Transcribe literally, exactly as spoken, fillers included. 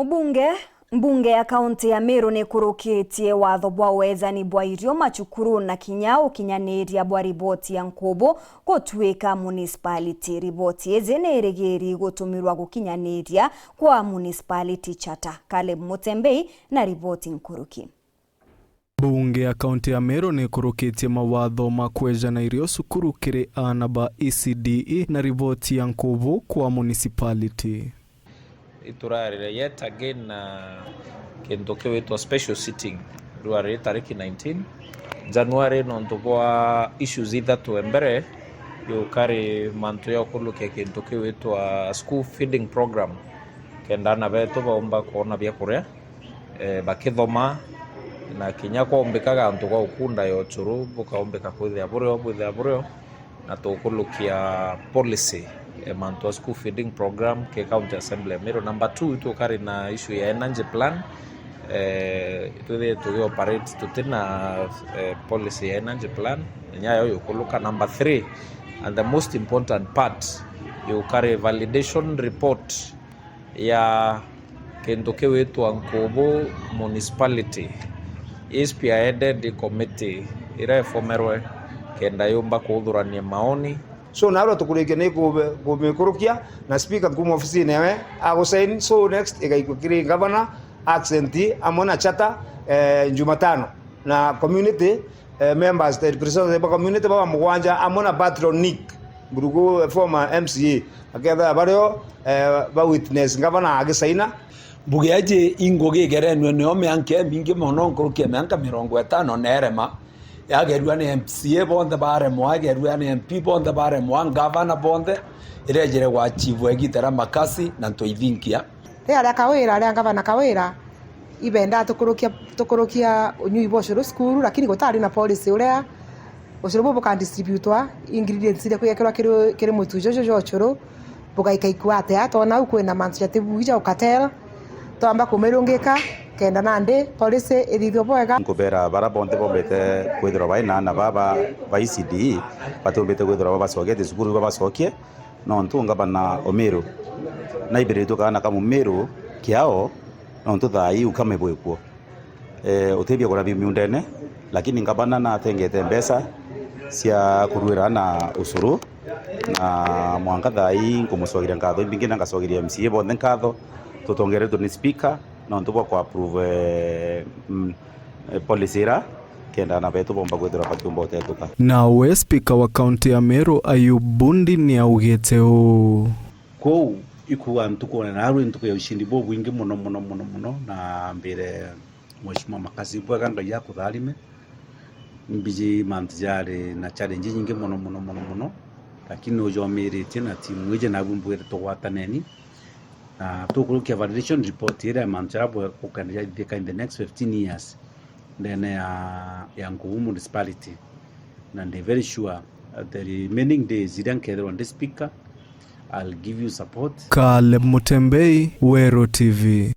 Mbunge, mbunge ya kaunti ya Meru nikurukitie watho bwa wejani bwa irio macukuru na kinya ukinyaniria bwa riboti ya nkubu gutuika municipality. Riboti iji ni irigiri gutumirwa gukinyaniria kwa municipality charter. Caleb Mutembei na riboti nkuruki. Mbunge ya kaunti ya Meru nikurukitie mawatho ma kwejana irio cukuru kiri aana ba E C D E na riboti ya nkubu kwa municipality. Iturarire yet again na kintu kiwitwa special sitting rwari tariki nineteen January, nontu bwa issues ithatu. Embere yukari mantu ya ukulukia kintu kiwitwa school feeding program, kenda aana betu baumba kwona bia kuria, eh, bakithoma, na kinya kwaumbikaga antu gwa ukunda ya ucuru bukaumbika kwithia burio, bwithia burio, na tukulukia policy, eh, mantu a school feeding program ke County Assembly ya Meru. Number two, tukari na issue ya energy plan, eh, twithie tugi operate tutina, eh, policy ya energy plan, nyayo yukuluka. Number three, and the most important part, yukari validation report ya kintu kiwitwa Nkubu Municipality, i spearheaded committee iria ifomerwe kenda yumba kuthurania maoni. So, narua tukurikia ni kube-, kumikurukia na speaker kuma ofisine ewe agusaini. So, next igaikwa kiri governor, accent amwe na charter, eh, Jumatano, na community eh, members, the representatives ba community baba mugwanja, amwe na patron Nick Mburugu, former M C A, akethira bario, eh, ba witness ngavana agisaina. Mbuge aji ingugi igerenwe nio mianka imingi mono, nkuruki ya mianka mirongo itano na irema, yagerua ni M C A bonthe baremwa, yagerua ni M P bonthe baremwa, ngavana bonthe, irejire gwa chief wa igita ria Makasi na Ntoithinkia. Riria ria Kawira, ria ngavana Kawira, ibendaa tukurukia, tukurukia unyui bwa ucuru cukuru, lakini gutari na policy uria ucuru buu buka distributwa, ingredients iria kwigekirwa kiri, kiri mutu juju jwa ucuru, bugaika ikua atia. Twona au kwina mantu jatibugi ja ukatel, twamba kumirungika, kenda nandi policy ithithwe bwega. Nkubera bara bonthe bombite kwithirwa bai na aana baba ba E C D E, batiumbite kwithirwa babacoketie cukuru, babacokie, nontu ngavana o Meru naibiritue kaana ka Mumeru kiao, nontu thaa ii ukame bwikuo. Eh, utethia kurathimia miundene, lakini ngavana natengete mbeca cia kuruira na ucuru, na mwanka thaa ii nkumucokeria nkatho imbingi na ngacokeria M C A bonthe nkatho tutongeretwe ni speaker nontu bwa ku approve, eh, mm, eh, policy ira kenda aana betu bomba kwithirwa bakiumba utetuka. Nawe speaker wa kaunti ya Meru Ayub Bundi niaugite uu. Kwou ikuuga ntukune naarua ntuku ya ushindi bubwingi mono, mono, mono, mono, na mbire Mheshimiwa Makasi bwega, Ngai akutharime. Mbiji mantu jari na challenge nyingi mono, mono, mono, mono, lakini nujomiritie na timu iji nabu mbwire tugwataneni na tukurukia validation report iria ya mantu jaria bwe-, bukenda jathithika in the next fifteen years ndene ya, ya Nkubu Municipality, na ndi very sure, uh, the remaining days iria nkethirwa ndi speaker, I'll give you support. Caleb Mutembei, Weru T V.